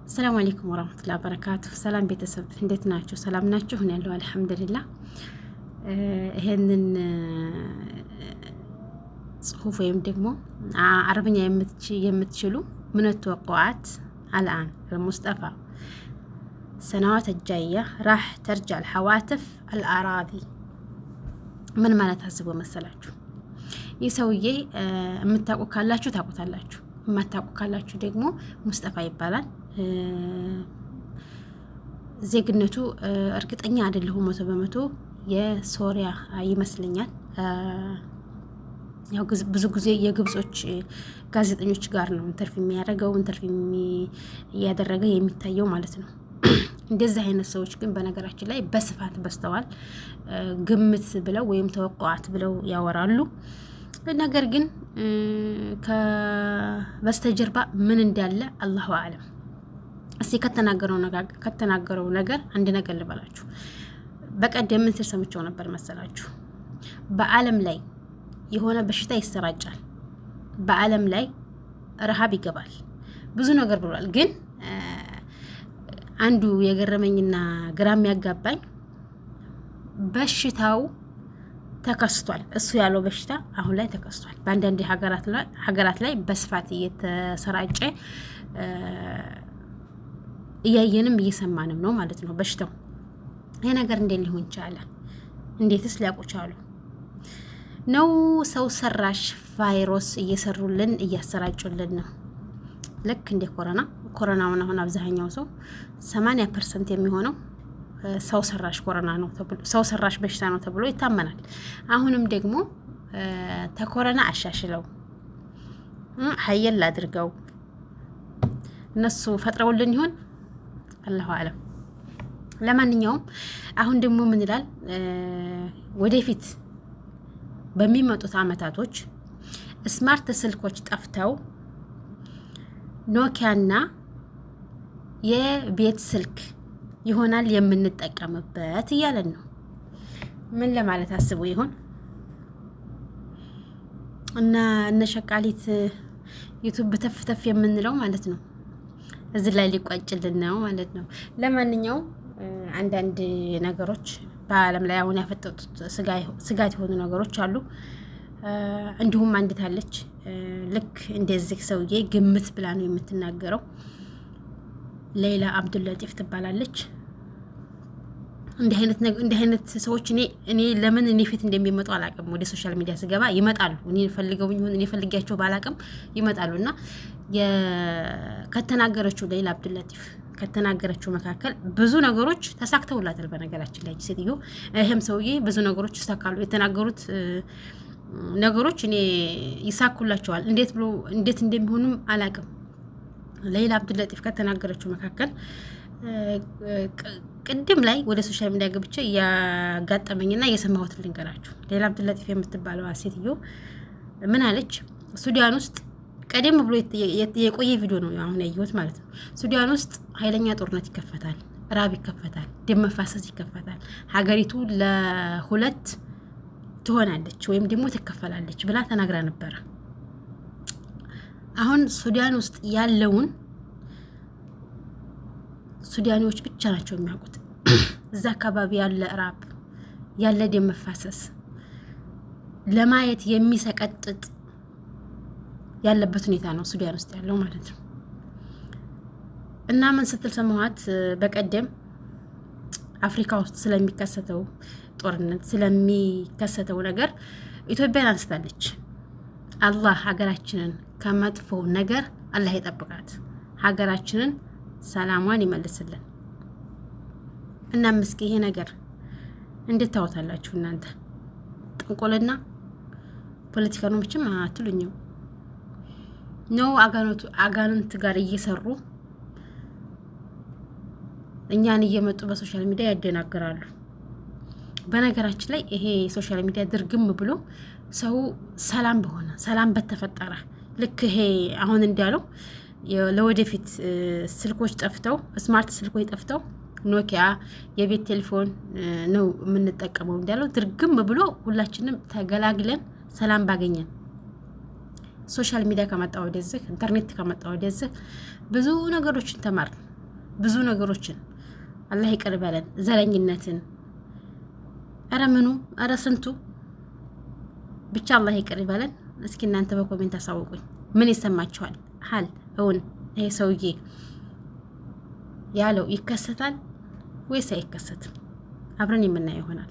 السلام عليكم ورحمة الله وبركاته። ሰላም ቤተሰብ እንዴት ናችሁ? ሰላም ናችሁ? እኔ ያለው الحمد لله። ይሄንን ጽሁፍ ወይም ደግሞ አረብኛ የምትችሉ من التوقعات الآن المصطفى السنوات الجاية راح ترجع الهواتف الأراضي ምን ማለት አስቦ መሰላችሁ? ይህ ሰውዬ የምታውቁ ካላችሁ ታውቁታላችሁ፣ የማታውቁ ካላችሁ ደግሞ ሙስጠፋ ይባላል። ዜግነቱ እርግጠኛ አይደለሁም 100% የሶሪያ ይመስለኛል። ያው ብዙ ጊዜ የግብጾች ጋዜጠኞች ጋር ነው interview የሚያደርገው፣ interview እያደረገ የሚታየው ማለት ነው። እንደዚህ አይነት ሰዎች ግን በነገራችን ላይ በስፋት በዝተዋል። ግምት ብለው ወይም توقعات ብለው ያወራሉ። ነገር ግን ከበስተጀርባ ምን እንዳለ الله أعلم። እስቲ ከተናገረው ነገር አንድ ነገር ልበላችሁ። በቀደም ምን ስል ሰምቼው ነበር መሰላችሁ? በዓለም ላይ የሆነ በሽታ ይሰራጫል፣ በዓለም ላይ ረሃብ ይገባል፣ ብዙ ነገር ብሏል። ግን አንዱ የገረመኝና ግራ የሚያጋባኝ በሽታው ተከስቷል። እሱ ያለው በሽታ አሁን ላይ ተከስቷል። በአንዳንድ ሀገራት ላይ በስፋት እየተሰራጨ እያየንም እየሰማንም ነው ማለት ነው በሽታው። ይሄ ነገር እንዴት ሊሆን ቻለ? እንዴትስ ሊያውቁ ቻሉ? ነው ሰው ሰራሽ ቫይረስ እየሰሩልን እያሰራጩልን ነው። ልክ እንደ ኮሮና። ኮሮናውን አሁን አብዛኛው ሰው 80% የሚሆነው ሰው ሰራሽ ኮሮና ነው ተብሎ፣ ሰው ሰራሽ በሽታ ነው ተብሎ ይታመናል። አሁንም ደግሞ ተኮረና አሻሽለው ሀየል አድርገው እነሱ ፈጥረውልን ይሆን? الله أعلم። ለማንኛውም አሁን ደግሞ ምን ይላል? ወደፊት በሚመጡት አመታቶች smart ስልኮች ጠፍተው ኖኪያና የቤት ስልክ ይሆናል የምንጠቀምበት እያለን ነው። ምን ለማለት አስቦ ይሆን? እና እነ ሸቃሊት ዩቱብ ተፍ ተፍ የምንለው ማለት ነው እዚህ ላይ ሊቋጭልን ነው ማለት ነው። ለማንኛውም አንዳንድ ነገሮች በዓለም ላይ አሁን ያፈጠጡት ስጋት የሆኑ ነገሮች አሉ። እንዲሁም አንዲት አለች፣ ልክ እንደዚህ ሰውዬ ግምት ብላ ነው የምትናገረው። ሌይላ አብዱለጢፍ ትባላለች። እንዲህ አይነት ሰዎች እኔ ለምን እኔ ፊት እንደሚመጡ አላቅም። ወደ social media ስገባ ይመጣሉ። እኔ ፈልገው ይሁን እኔ ፈልጊያቸው ባላቅም ይመጣሉ። እና ከተናገረችው ሌይላ አብዱለጢፍ ከተናገረችው መካከል ብዙ ነገሮች ተሳክተውላታል። በነገራችን ላይ ሴትዮ ይህም ሰውዬ ብዙ ነገሮች ይሳካሉ። የተናገሩት ነገሮች እኔ ይሳኩላቸዋል። እንዴት ብሎ እንዴት እንደሚሆኑም አላቅም። ሌይላ አብዱለጢፍ ከተናገረችው መካከል ቅድም ላይ ወደ social media ገብቼ ያጋጠመኝና የሰማሁትን ልንገራችሁ። ሌይላ አብዱለጢፍ የምትባለው ሴትዮ ምን አለች? ሱዳን ውስጥ ቀደም ብሎ የቆየ ቪዲዮ ነው አሁን ያየሁት ማለት ነው። ሱዳን ውስጥ ኃይለኛ ጦርነት ይከፈታል፣ ራብ ይከፈታል፣ ደም መፋሰስ ይከፈታል፣ ሀገሪቱ ለሁለት ትሆናለች ወይም ደግሞ ትከፈላለች ብላ ተናግራ ነበረ። አሁን ሱዳን ውስጥ ያለውን ሱዳኔዎች ብቻ ናቸው የሚያውቁት። እዛ አካባቢ ያለ ራብ፣ ያለ ደም መፋሰስ ለማየት የሚሰቀጥጥ ያለበት ሁኔታ ነው ሱዳን ውስጥ ያለው ማለት ነው። እና ምን ስትል ሰማኋት በቀደም? አፍሪካ ውስጥ ስለሚከሰተው ጦርነት፣ ስለሚከሰተው ነገር ኢትዮጵያን አንስታለች። አላህ ሀገራችንን ከመጥፎ ነገር አላህ ይጠብቃት። ሀገራችንን ሰላሟን ይመልስልን። እና እስኪ ይሄ ነገር እንዴት ታወታላችሁ እናንተ? ጥንቆልና ፖለቲካ ነው መቼም አትሉኝም። ነው አጋንንት ጋር እየሰሩ እኛን እየመጡ በ social media ያደናግራሉ። በነገራችን ላይ ይሄ social media ድርግም ብሎ ሰው ሰላም በሆነ፣ ሰላም በተፈጠረ፣ ልክ ይሄ አሁን እንዳለው ለወደፊት ስልኮች ጠፍተው፣ smart ስልኮች ጠፍተው ኖኪያ የቤት ቴሌፎን ነው የምንጠቀመው እንዳለው ድርግም ብሎ ሁላችንም ተገላግለን ሰላም ባገኘን። Social media ከመጣ ወደዚህ፣ ኢንተርኔት ከመጣ ወደዚህ ብዙ ነገሮችን ተማርን። ብዙ ነገሮችን አላህ ይቅር በለን፣ ዘረኝነትን፣ ኧረ ምኑ ኧረ ስንቱ ብቻ አላህ ይቅር በለን። እስኪ እናንተ በ comment አሳውቁኝ፣ ምን ይሰማችኋል? هل እውን ይሄ ሰውዬ ያለው ይከሰታል ወይስ አይከሰትም? አብረን የምናየው ይሆናል።